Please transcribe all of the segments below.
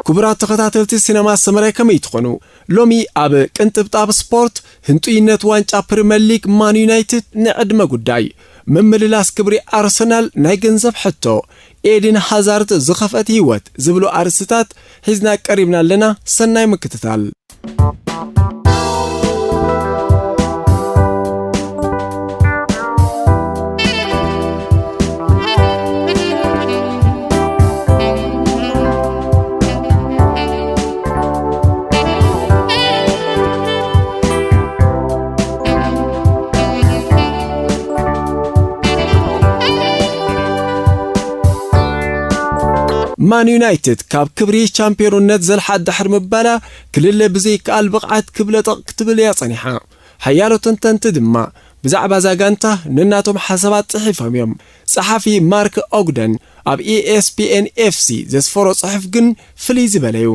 ክቡራት ተኸታተልቲ ሲነማ ሰመረ ከመይ ትኾኑ? ሎሚ ኣብ ቅንጥብጣብ ስፖርት ህንጡይነት ዋንጫ ፕሪምየር ሊግ ማን ዩናይትድ ንዕድመ ጉዳይ፣ ምምልላስ ክብሪ ኣርሰናል ናይ ገንዘብ ሕቶ፣ ኤድን ሃዛርድ ዝኸፍአት ህይወት ዝብሉ ኣርእስትታት ሒዝና ቀሪብና ኣለና። ሰናይ ምክትታል። ማን ዩናይትድ ካብ ክብሪ ቻምፒዮንነት ዘልሓት ድሕሪ ምባላ፣ ክልለ ብዘይከኣል ብቕዓት ክብለጠቕ ክትብል እያ ጸኒሓ። ሓያሎ ተንተንቲ ድማ ብዛዕባ እዛ ጋንታ ነናቶም ሓሳባት ጽሒፎም እዮም። ጸሓፊ ማርክ ኦግደን ኣብ ኢኤስፒኤን ኤፍሲ ዘስፈሮ ጽሑፍ ግን ፍልይ ዝበለ እዩ።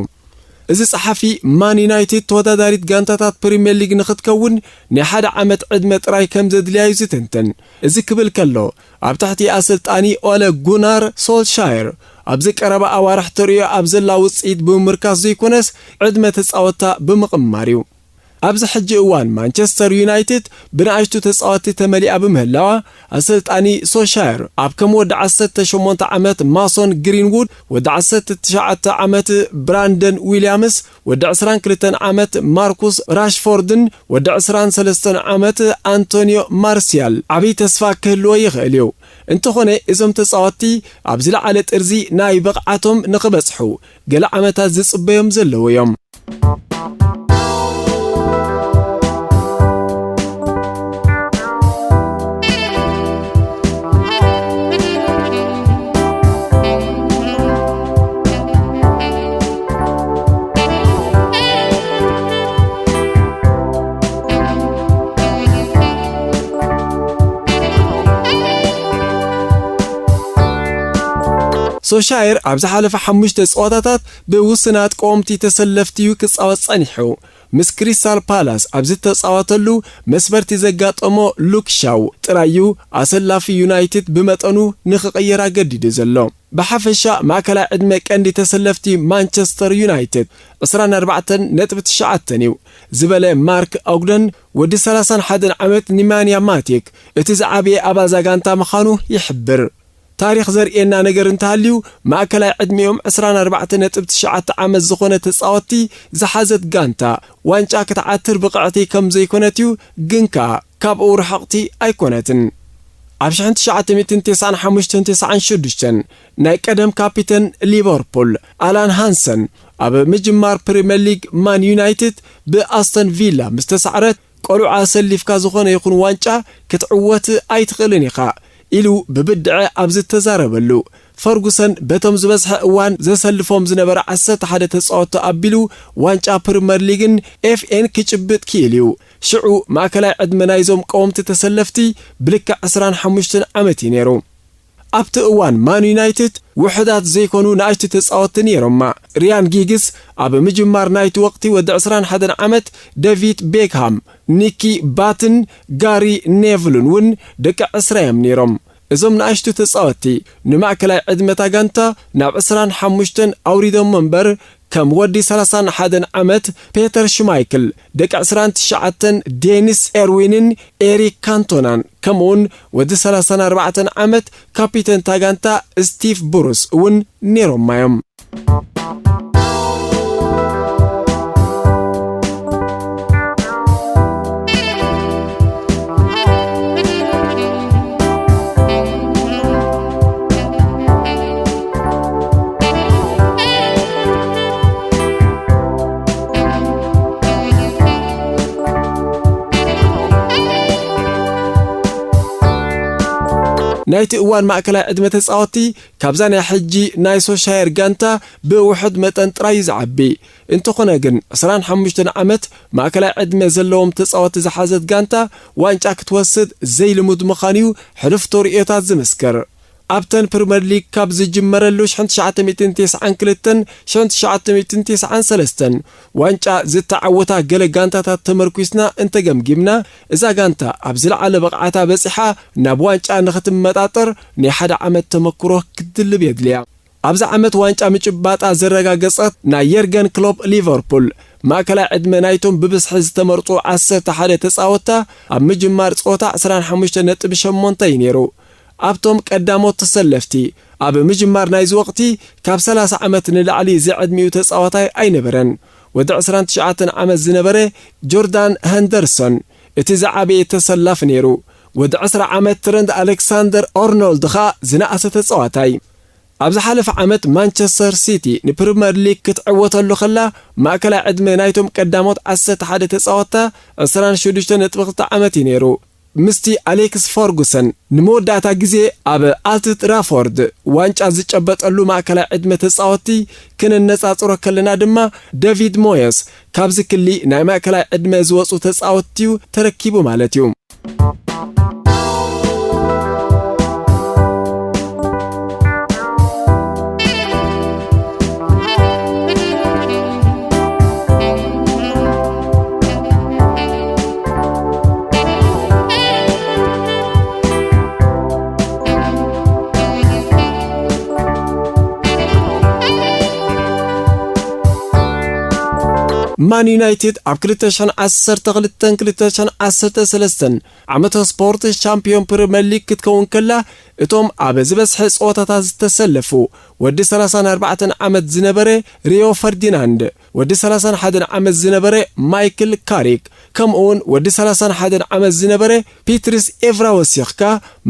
እዚ ጸሓፊ፣ ማን ዩናይትድ ተወዳዳሪት ጋንታታት ፕሪምየር ሊግ ንኽትከውን ናይ ሓደ ዓመት ዕድመ ጥራይ ከም ዘድልያ እዩ ዝትንትን። እዚ ክብል ከሎ፣ ኣብ ትሕቲ ኣሰልጣኒ ኦለ ጉናር ሶልሻየር ኣብዚ ቀረባ ኣዋርሕ ተርእዮ ኣብ ዘላ ውጽኢት ብምምርካስ ዘይኮነስ፣ ዕድመ ተጻወታ ብምቕማር እዩ። ኣብዚ ሕጂ እዋን ማንቸስተር ዩናይትድ ብንኣሽቱ ተጻወትቲ ተመሊኣ ብምህላዋ፣ ኣሰልጣኒ ሶሻየር ኣብ ከም ወዲ ዓሰርተ ሸሞንተ ዓመት ማሶን ግሪንዉድ፣ ወዲ ዓሰርተ ትሽዓተ ዓመት ብራንደን ዊልያምስ፣ ወዲ ዕስራን ክልተን ዓመት ማርኩስ ራሽፎርድን ወዲ ዕስራን ሰለስተን ዓመት ኣንቶኒዮ ማርሲያል ዓብዪ ተስፋ ክህልዎ ይኽእል እዩ። እንተኾነ፣ እዞም ተጻወትቲ ኣብ ዝለዓለ ጥርዚ ናይ ብቕዓቶም ንኽበጽሑ ገለ ዓመታት ዝጽበዮም ዘለዉ እዮም። ሶሻየር ኣብ ዝሓለፈ ሓሙሽተ ጸወታታት ብውሱናት ቀወምቲ ተሰለፍቲ እዩ ክጻወት ጸኒሑ። ምስ ክሪስታል ፓላስ ኣብ ዝተጻወተሉ መስበርቲ ዘጋጠሞ ሉክ ሻው ጥራይ እዩ ኣሰላፊ ዩናይትድ ብመጠኑ ንኽቕይር ኣገዲዱ ዘሎ። ብሓፈሻ ማእከላይ ዕድመ ቀንዲ ተሰለፍቲ ማንቸስተር ዩናይትድ ዕስራን ኣርባዕተን ነጥቢ ትሽዓተን እዩ ዝበለ ማርክ ኦግደን፣ ወዲ ሰላሳን ሓደን ዓመት ኒማንያ ማቲክ እቲ ዝዓበየ ኣባዛ ጋንታ ምዃኑ ይሕብር። ታሪኽ ዘርእየና ነገር እንተሃልዩ፣ ማእከላይ ዕድሚኦም ዕስራን ኣርባዕተን ነጥቢ ትሽዓተ ዓመት ዝኾነ ተጻወትቲ ዝሓዘት ጋንታ ዋንጫ ክትዓትር ብቕዕቲ ከም ዘይኮነት እዩ፣ ግን ከኣ ካብኡ ርሕቕቲ ኣይኮነትን። ኣብ ሽሕን ትሽዓተ ሚእትን ተስዓን ሓሙሽተን ተስዓን ሽዱሽተን ናይ ቀደም ካፒተን ሊቨርፑል ኣላን ሃንሰን፣ ኣብ ምጅማር ፕሪምየር ሊግ ማን ዩናይትድ ብኣስተን ቪላ ምስ ተሳዕረት፣ ቆልዑ ኣሰሊፍካ ዝኾነ ይኹን ዋንጫ ክትዕወት ኣይትኽእልን ኢኻ ኢሉ ብብድዐ ኣብ ዝተዛረበሉ፣ ፈርጉሰን በቶም ዝበዝሐ እዋን ዘሰልፎም ዝነበረ ዓሰርተ ሓደ ተጻወትቲ ኣቢሉ ዋንጫ ፕሪምየር ሊግን ኤፍኤን ክጭብጥ ክኢሉ እዩ። ሽዑ ማእከላይ ዕድመ ናይዞም ቀወምቲ ተሰለፍቲ ብልክዕ ዕስራን ሓሙሽተን ዓመት እዩ ነይሩ። ኣብቲ እዋን ማን ዩናይትድ ውሑዳት ዘይኮኑ ንኣሽቱ ተጻወትቲ ነይሮማ። ሪያን ጊግስ ኣብ ምጅማር ናይቲ ወቕቲ ወዲ ዕስራን ሓደን ዓመት፣ ዴቪድ ቤክሃም፣ ኒኪ ባትን ጋሪ ኔቭልን እውን ደቂ ዕስራ እዮም ነይሮም። እዞም ንኣሽቱ ተጻወትቲ ንማእከላይ ዕድመታ ጋንታ ናብ ዕስራን ሓሙሽተን ኣውሪዶሞ እምበር፣ ከም ወዲ ሰላሳን ሓደን ዓመት ፔተር ሽማይክል፣ ደቂ ዕስራን ትሽዓተን ዴኒስ ኤርዊንን ኤሪክ ካንቶናን፣ ከምኡውን ወዲ ሰላሳን ኣርባዕተን ዓመት ካፒተን ታጋንታ ስቲቭ ብሩስ እውን ነይሮማ እዮም። ናይቲ እዋን ማእከላይ ዕድመ ተጻወትቲ ካብዛ ናይ ሕጂ ናይ ሶሻየር ጋንታ ብውሑድ መጠን ጥራይ እዩ ዝዓቢ። እንተኾነ ግን፣ ዕስራን ሓሙሽተን ዓመት ማእከላይ ዕድመ ዘለዎም ተጻወትቲ ዝሓዘት ጋንታ ዋንጫ ክትወስድ ዘይልሙድ ምዃኑ'ዩ ሕሉፍ ተርእዮታት ዝምስክር። ኣብተን ፕሪመር ሊግ ካብ ዝጅመረሉ ሽሕን ትሽዓተ ሚእትን ተስዓን ክልተን ሽሕን ትሽዓተ ሚእትን ተስዓን ሰለስተን ዋንጫ ዝተዓወታ ገለ ጋንታታት ተመርኲስና እንተገምጊምና፣ እዛ ጋንታ ኣብ ዝለዓለ ብቕዓታ በጺሓ ናብ ዋንጫ ንኽትመጣጠር ናይ ሓደ ዓመት ተመክሮ ክትድልብ የድልያ። ኣብዚ ዓመት ዋንጫ ምጭባጣ ዘረጋገጸት ናይ የርገን ክሎፕ ሊቨርፑል፣ ማእከላይ ዕድመ ናይቶም ብብዝሒ ዝተመርጹ ዓሰርተ ሓደ ተጻወትታ ኣብ ምጅማር ጸወታ ዕስራን ሓሙሽተ ነጥቢ ሸሞንተ እዩ ነይሩ። ኣብቶም ቀዳሞት ተሰለፍቲ፣ ኣብ ምጅማር ናይዚ ወቕቲ ካብ ሰላሳ ዓመት ንላዕሊ ዝዕድሚኡ ተጻዋታይ ኣይነበረን። ወዲ ዕስራን ትሽዓተን ዓመት ዝነበረ ጆርዳን ሄንደርሰን እቲ ዝዓበየ ተሰላፊ ነይሩ። ወዲ ዕስራ ዓመት ትረንት ኣሌክሳንደር ኣርኖልድ ኸኣ ዝነኣሰ ተጻዋታይ። ኣብ ዝሓለፈ ዓመት ማንቸስተር ሲቲ ንፕሪመር ሊግ ክትዕወተሉ ከላ፣ ማእከላይ ዕድመ ናይቶም ቀዳሞት ዓሰርተ ሓደ ተጻወትታ ዕስራን ሽዱሽተ ነጥቢ ክልተ ዓመት እዩ ነይሩ። ምስቲ ኣሌክስ ፈርጉሰን ንመወዳእታ ግዜ ኣብ ኣልት ትራፎርድ ዋንጫ ዝጨበጠሉ ማእከላይ ዕድመ ተጻወትቲ ክነነጻጽሮ ከለና ድማ፣ ዴቪድ ሞየስ ካብዚ ክሊ ናይ ማእከላይ ዕድመ ዝወጹ ተጻወትቲ'ዩ ተረኪቡ ማለት እዩ። ማን ዩናይትድ ኣብ ክልተ ሽሕን ዓሰርተ ክልተን ክልተ ሽሕን ዓሰርተ ሰለስተን ዓመተ ስፖርት ሻምፒዮን ፕሪመር ሊግ ክትከውን ከላ፣ እቶም ኣብ ዝበዝሐ ጸወታታት ዝተሰለፉ፣ ወዲ ሰላሳን ኣርባዕተን ዓመት ዝነበረ ሪዮ ፈርዲናንድ፣ ወዲ ሰላሳን ሓደን ዓመት ዝነበረ ማይክል ካሪክ፣ ከምኡውን ወዲ ሰላሳን ሓደን ዓመት ዝነበረ ፒትርስ ኤቭራ ወሲኽካ፣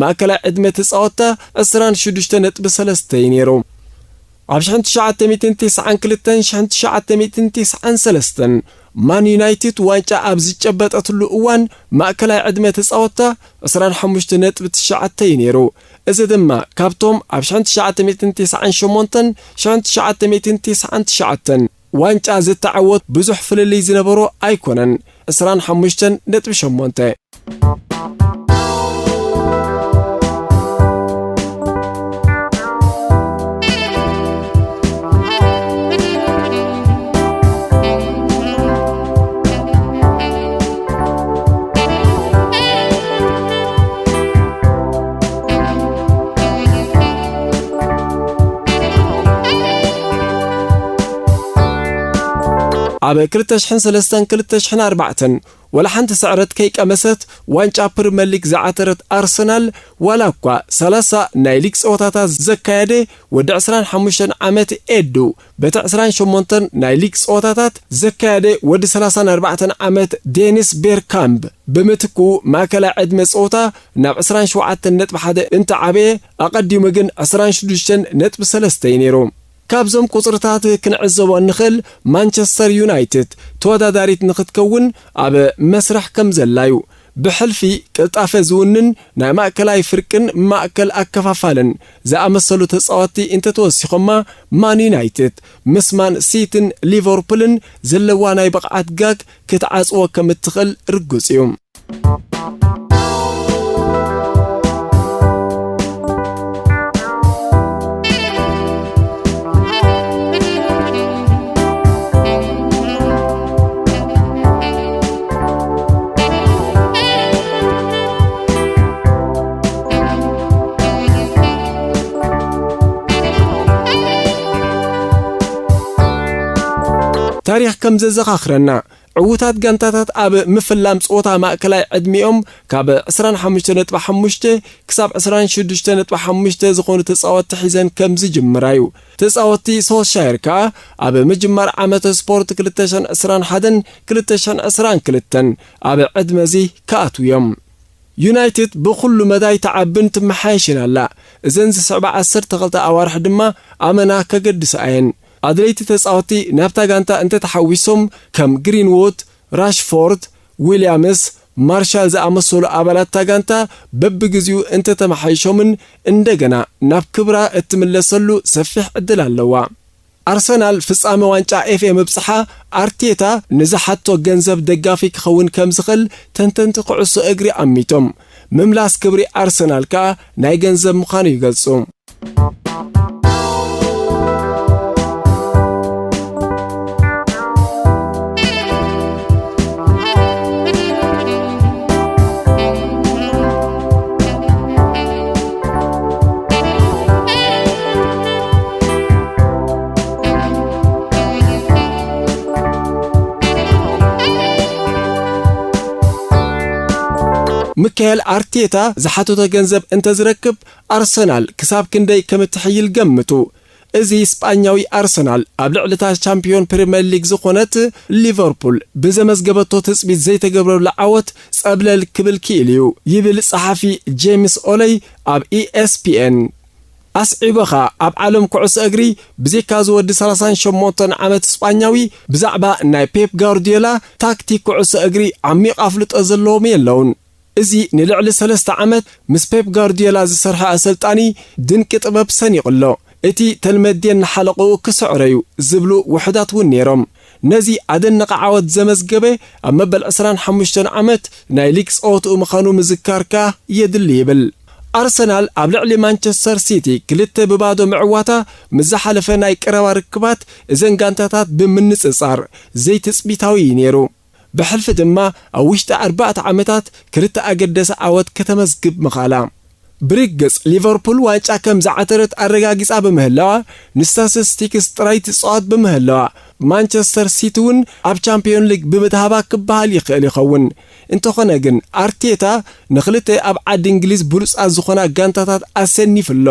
ማእከላይ ዕድመ ተጻወትታ ዕስራን ሽዱሽተ ነጥቢ ሰለስተ እዩ ነይሩ። ኣብ ሽሕን ትሽዓተ ሚእትን ተስዓን ክልተን ሽሕን ትሽዓተ ሚእትን ተስዓን ሰለስተን ማን ዩናይትድ ዋንጫ ኣብ ዝጨበጠትሉ እዋን፣ ማእከላይ ዕድመ ተጻወትታ ዕስራን ሓሙሽተ ነጥቢ ትሽዓተ እዩ ነይሩ። እዚ ድማ ካብቶም ኣብ ሽሕን ትሽዓተ ሚእትን ተስዓን ሸሞንተን ሽሕን ትሽዓተ ሚእትን ተስዓን ትሽዓተን ዋንጫ ዝተዓወት ብዙሕ ፍልልይ ዝነበሮ ኣይኮነን። ዕስራን ሓሙሽተን ነጥቢ ሸሞንተ። ኣብ ክልተ ሽሕን ሰለስተን ክልተ ሽሕን ኣርባዕተን ወላ ሓንቲ ስዕረት ከይቀመሰት ዋንጫ ፕሪመር ሊግ ዝዓተረት ኣርሰናል፣ ዋላ እኳ ሰላሳ ናይ ሊግ ጸወታታት ዘካየደ ወዲ ዕስራን ሓሙሽተን ዓመት ኤዱ፣ በቲ ዕስራን ሸሞንተን ናይ ሊግ ጸወታታት ዘካየደ ወዲ ሰላሳን ኣርባዕተን ዓመት ዴኒስ ቤርካምፕ ብምትኩ፣ ማእከላይ ዕድመ ጸወታ ናብ ዕስራን ሸውዓተን ነጥቢ ሓደ እንተዓበየ፣ ኣቐዲሙ ግን ዕስራን ሽዱሽተን ነጥቢ ሰለስተ እዩ ነይሩ። ካብዞም ቁጽርታት ክንዕዘቦ እንኽእል፣ ማንቸስተር ዩናይትድ ተወዳዳሪት ንኽትከውን ኣብ መስርሕ ከም ዘላዩ፣ ብሕልፊ ቅልጣፈ ዝውንን ናይ ማእከላይ ፍርቅን ማእከል ኣከፋፋልን ዝኣመሰሉ ተጻወትቲ እንተተወሲኾማ፣ ማን ዩናይትድ ምስ ማን ሲቲን ሊቨርፑልን ዘለዋ ናይ ብቕዓት ጋግ ክትዓጽዎ ከም እትኽእል ርጉጽ እዩ። ታሪኽ ከም ዘዘኻኽረና፣ ዕዉታት ጋንታታት ኣብ ምፍላም ጸወታ ማእከላይ ዕድሚኦም ካብ ዕስራን ሓሙሽተ ነጥቢ ሓሙሽተ ክሳብ ዕስራን ሽዱሽተ ነጥቢ ሓሙሽተ ዝኾኑ ተጻወትቲ ሒዘን ከም ዝጅምራ እዩ። ተጻወትቲ ሶልሻየር ከኣ ኣብ ምጅማር ዓመተ ስፖርት ክልተ ሽሕን ዕስራን ሓደን ክልተ ሽሕን ዕስራን ክልተን ኣብ ዕድመ እዚ ክኣትዉ እዮም። ዩናይትድ ብኹሉ መዳይ ትዓብን ትመሓየሽን ኣላ። እዘን ዝስዕባ ዓሰርተ ክልተ ኣዋርሕ ድማ ኣመና ከገድሳ እየን። ኣድለይቲ ተጻወትቲ ናብታ ጋንታ እንተተሓዊሶም፣ ከም ግሪንዉድ፣ ራሽፎርድ፣ ዊልያምስ፣ ማርሻል ዝኣመሰሉ ኣባላት እታ ጋንታ በብግዜኡ እንተተመሓይሾምን እንደገና ናብ ክብራ እትምለሰሉ ሰፊሕ ዕድል ኣለዋ። ኣርሰናል ፍጻመ ዋንጫ ኤፍ ኤ ምብጽሓ ኣርቴታ ንዝሓቶ ገንዘብ ደጋፊ ክኸውን ከም ዝኽእል ተንተንቲ ኩዕሶ እግሪ ኣሚቶም። ምምላስ ክብሪ ኣርሰናል ከኣ ናይ ገንዘብ ምዃኑ ይገልጹ። ሚካኤል ኣርቴታ ዝሓተቶ ገንዘብ እንተዝረክብ፣ ኣርሰናል ክሳብ ክንደይ ከም እትሕይል ገምቱ። እዚ ስጳኛዊ ኣርሰናል ኣብ ልዕሊ እታ ቻምፒዮን ፕሪምየር ሊግ ዝኾነት ሊቨርፑል ብዘመዝገበቶ ትጽቢት ዘይተገብረሉ ዓወት ጸብለል ክብል ክኢሉ እዩ፣ ይብል ጸሓፊ ጄምስ ኦለይ ኣብ ኢ ኤስ ፒ ኤን። ኣስዒቡ ኸኣ ኣብ ዓለም ኩዕሶ እግሪ ብዘይካ እዚ ወዲ ሰላሳን ሸሞንተን ዓመት ስጳኛዊ ብዛዕባ ናይ ፔፕ ጋርዲዮላ ታክቲክ ኩዕሶ እግሪ ዓሚቕ ኣፍልጦ ዘለዎም የለውን። እዚ ንልዕሊ ሰለስተ ዓመት ምስ ፔፕ ጋርዲዮላ ዝሰርሐ ኣሰልጣኒ ድንቂ ጥበብ ሰኒቑ ኣሎ። እቲ ተልመዴን ንሓለቕኡ ክስዕሮ እዩ ዝብሉ ውሑዳት እውን ነይሮም። ነዚ ኣደነቐ ዓወት ዘመዝገበ ኣብ መበል ዕስራን ሓሙሽተን ዓመት ናይ ሊግ ጸወትኡ ምዃኑ ምዝካር ከኣ የድሊ ይብል። ኣርሰናል ኣብ ልዕሊ ማንቸስተር ሲቲ ክልተ ብባዶ ምዕዋታ ምስ ዝሓለፈ ናይ ቀረባ ርክባት እዘን ጋንታታት ብምንጽጻር ዘይትጽቢታዊ እዩ ነይሩ። ብሕልፊ ድማ ኣብ ውሽጢ ኣርባዕተ ዓመታት ክልተ ኣገደሲ ዓወት ከተመዝግብ ምኽኣላ። ብርግጽ ሊቨርፑል ዋንጫ ከም ዝዓተረት ኣረጋጊጻ ብምህላዋ ንስታቲስቲክስ ጥራይ ትጻወት ብምህላዋ ማንቸስተር ሲቲ እውን ኣብ ቻምፒዮን ሊግ ብምድሃባ ክበሃል ይኽእል ይኸውን። እንተኾነ ግን ኣርቴታ ንኽልተ ኣብ ዓዲ እንግሊዝ ብሉጻት ዝኾና ጋንታታት ኣሰኒፉ ኣሎ።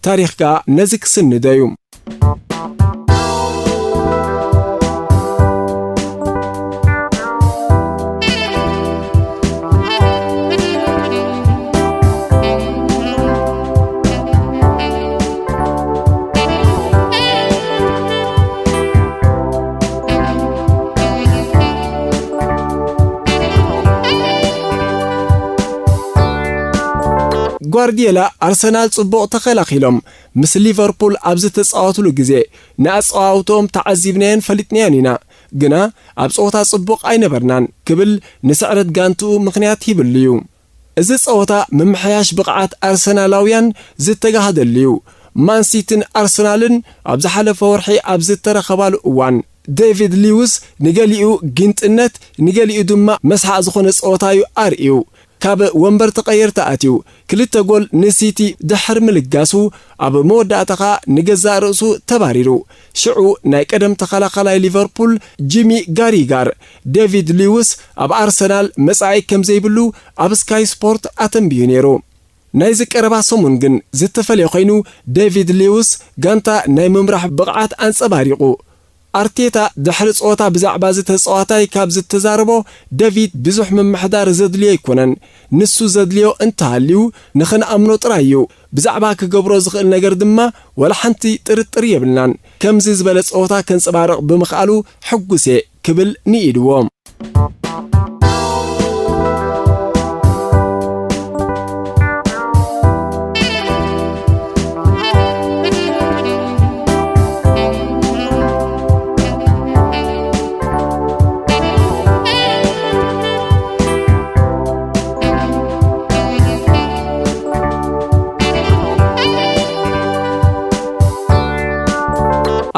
ታሪኽ ከኣ ነዚ ክስንዶ እዩ። ጓርዲዮላ ኣርሰናል ጽቡቕ ተኸላኺሎም ምስ ሊቨርፑል ኣብ ዝተጻወትሉ ግዜ ንኣጸዋውትኦም ተዓዚብናዮን ፈሊጥናዮን ኢና፣ ግና ኣብ ጸወታ ጽቡቕ ኣይነበርናን ክብል ንስዕረት ጋንትኡ ምኽንያት ሂብሉ እዩ። እዚ ጸወታ ምምሕያሽ ብቕዓት ኣርሰናላውያን ዝተጋህደሉ እዩ። ማንሲትን ኣርሰናልን ኣብ ዝሓለፈ ወርሒ ኣብ ዝተረኸባሉ እዋን ዴቪድ ሊውስ ንገሊኡ ጊንጥነት ንገሊኡ ድማ መስሓቕ ዝኾነ ጸወታ እዩ ኣርእዩ። ካብ ወንበር ተቐየርቲ ኣትዩ ክልተ ጎል ንሲቲ ድሕር ምልጋሱ ኣብ መወዳእታ ኸኣ ንገዛእ ርእሱ ተባሪሩ። ሽዑ ናይ ቀደም ተኸላኻላይ ሊቨርፑል ጂሚ ጋሪጋር ዴቪድ ሊውስ ኣብ ኣርሰናል መጻኢ ከም ዘይብሉ ኣብ ስካይ ስፖርት ኣተንብዩ ነይሩ። ናይዚ ቀረባ ሰሙን ግን ዝተፈለየ ኮይኑ ዴቪድ ሊውስ ጋንታ ናይ ምምራሕ ብቕዓት ኣንጸባሪቑ። ኣርቴታ ድሕሪ ጸወታ ብዛዕባ እዚ ተጻዋታይ ካብ ዝተዛረቦ ዴቪድ ብዙሕ ምምሕዳር ዘድልዮ ኣይኮነን። ንሱ ዘድልዮ እንተሃልዩ ንኽንኣምኖ ጥራይ እዩ። ብዛዕባ ክገብሮ ዝኽእል ነገር ድማ ወላ ሓንቲ ጥርጥር የብልናን። ከምዚ ዝበለ ጸወታ ከንጸባርቕ ብምኽኣሉ ሕጉስ እየ ክብል ንኢድዎ።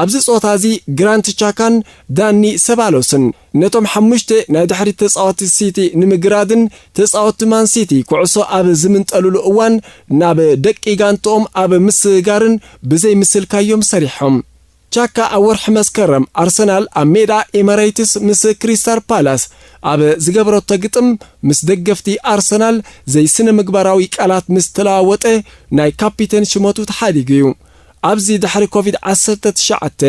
ኣብዚ ጸወታ እዚ ግራንት ቻካን ዳኒ ሰባሎስን ነቶም ሓሙሽተ ናይ ድሕሪት ተጻወትቲ ሲቲ ንምግራድን ተጻወትቲ ማን ሲቲ ኩዕሶ ኣብ ዝምንጠልሉ እዋን ናብ ደቂ ጋንትኦም ኣብ ምስግጋርን ብዘይ ምስልካዮም ሰሪሖም። ቻካ ኣብ ወርሒ መስከረም ኣርሰናል ኣብ ሜዳ ኤመሬትስ ምስ ክሪስታል ፓላስ ኣብ ዝገበረቶ ግጥም ምስ ደገፍቲ ኣርሰናል ዘይስነ ምግባራዊ ቃላት ምስ ተለዋወጠ ናይ ካፒቴን ሽመቱ ተሓዲጉ እዩ። ኣብዚ ድሕሪ ኮቪድ ዓሰርተ ትሽዓተ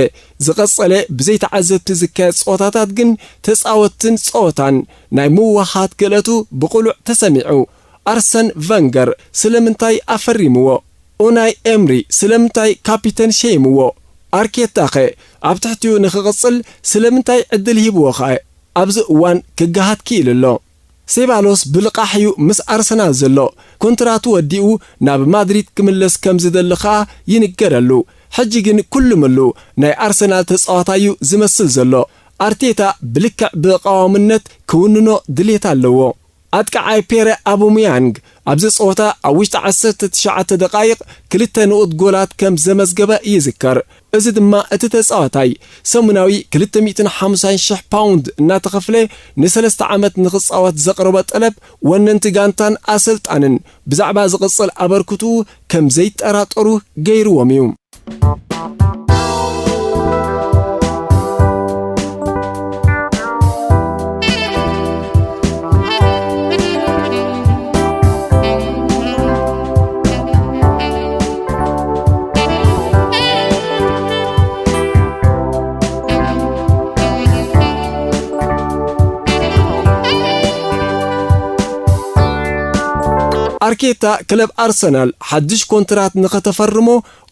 ዝቐጸለ ብዘይ ተዓዘብቲ ዝካየድ ጸወታታት ግን ተጻወትትን ጸወታን ናይ ምውህሃድ ክእለቱ ብቕሉዕ ተሰሚዑ። ኣርሰን ቨንገር ስለምንታይ ኣፈሪምዎ? ኡናይ ኤምሪ ስለምንታይ ካፒተን ሸይምዎ? ኣርቴታኸ ኣብ ትሕቲኡ ንኽቕጽል ስለምንታይ ዕድል ሂብዎ ኸኣ? ኣብዚ እዋን ክገሃድ ክኢሉ ኣሎ። ሴባሎስ ብልቓሕ እዩ ምስ ኣርሰናል ዘሎ። ኮንትራቱ ወዲኡ ናብ ማድሪድ ክምለስ ከም ዝደሊ ኸኣ ይንገረሉ። ሕጂ ግን ኩሉ ምሉ ናይ ኣርሰናል ተጻዋታይ እዩ ዝመስል ዘሎ። ኣርቴታ ብልክዕ ብቐዋምነት ክውንኖ ድሌት ኣለዎ። ኣጥቃዓይ ፔረ ኣቡሙያንግ ኣብዚ ጸወታ ኣብ ውሽጢ ዓሰርተ ትሽዓተ ደቓይቕ ክልተ ንኡት ጎላት ከም ዘመዝገበ ይዝከር። እዚ ድማ እቲ ተጻዋታይ ሰሙናዊ ክልተ ሚእትን ሓምሳን ሽሕ ፓውንድ እናተኸፍለ ንሰለስተ ዓመት ንኽጻወት ዘቕረቦ ጠለብ፣ ወነንቲ ጋንታን ኣሰልጣንን ብዛዕባ ዝቕጽል ኣበርክትኡ ከም ዘይጠራጠሩ ገይርዎም እዩ። ኣርቴታ ክለብ ኣርሰናል ሓድሽ ኮንትራት ንኸተፈርሞ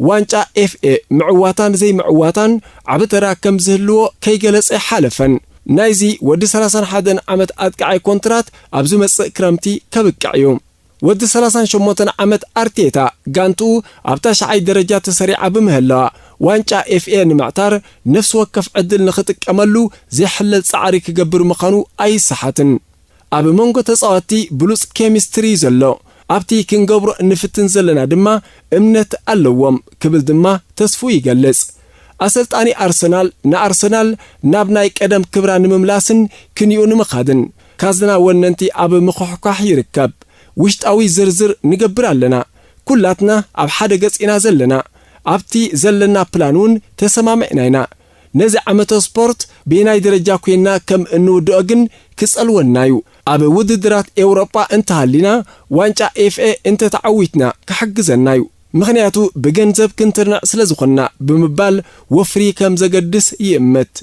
ዋንጫ ኤፍ ኤ ምዕዋታን ዘይምዕዋታን ዓቢ ተራ ከም ዝህልዎ ከይገለጸ ኣይሓለፈን። ናይዚ ወዲ ሰላሳን ሓደን ዓመት ኣጥቃዓይ ኮንትራት ኣብ ዝመጽእ ክረምቲ ከብቅዕ እዩ። ወዲ ሰላሳን ሸሞንተን ዓመት ኣርቴታ ጋንትኡ ኣብ ታሽዓይ ደረጃ ተሰሪዓ ብምህላዋ፣ ዋንጫ ኤፍ ኤ ንምዕታር ነፍሲ ወከፍ ዕድል ንኽጥቀመሉ ዘይሕለል ጻዕሪ ክገብር ምዃኑ ኣይሰሓትን። ኣብ መንጎ ተጻወትቲ ብሉጽ ኬሚስትሪ ዘሎ፣ ኣብቲ ክንገብሮ እንፍትን ዘለና ድማ እምነት ኣለዎም ክብል ድማ ተስፉ ይገልጽ። ኣሰልጣኒ ኣርሰናል ንኣርሰናል ናብ ናይ ቀደም ክብራ ንምምላስን ክንዩ ንምኻድን ካዝና ወነንቲ ኣብ ምኹሕኳሕ ይርከብ። ውሽጣዊ ዝርዝር ንገብር ኣለና። ኩላትና ኣብ ሓደ ገጽ ኢና ዘለና። ኣብቲ ዘለና ፕላን እውን ተሰማሚዕና ኢና። ነዚ ዓመተ ስፖርት በየናይ ደረጃ ኮይንና ከም እንውድኦ ግን ክጸልወና እዩ። ኣብ ውድድራት ኤውሮጳ እንተሃሊና፣ ዋንጫ ኤፍ ኤ እንተተዓዊትና ክሕግዘና እዩ። ምኽንያቱ ብገንዘብ ክንትርንዕ ስለ ዝኾንና ብምባል ወፍሪ ከም ዘገድስ ይእምት።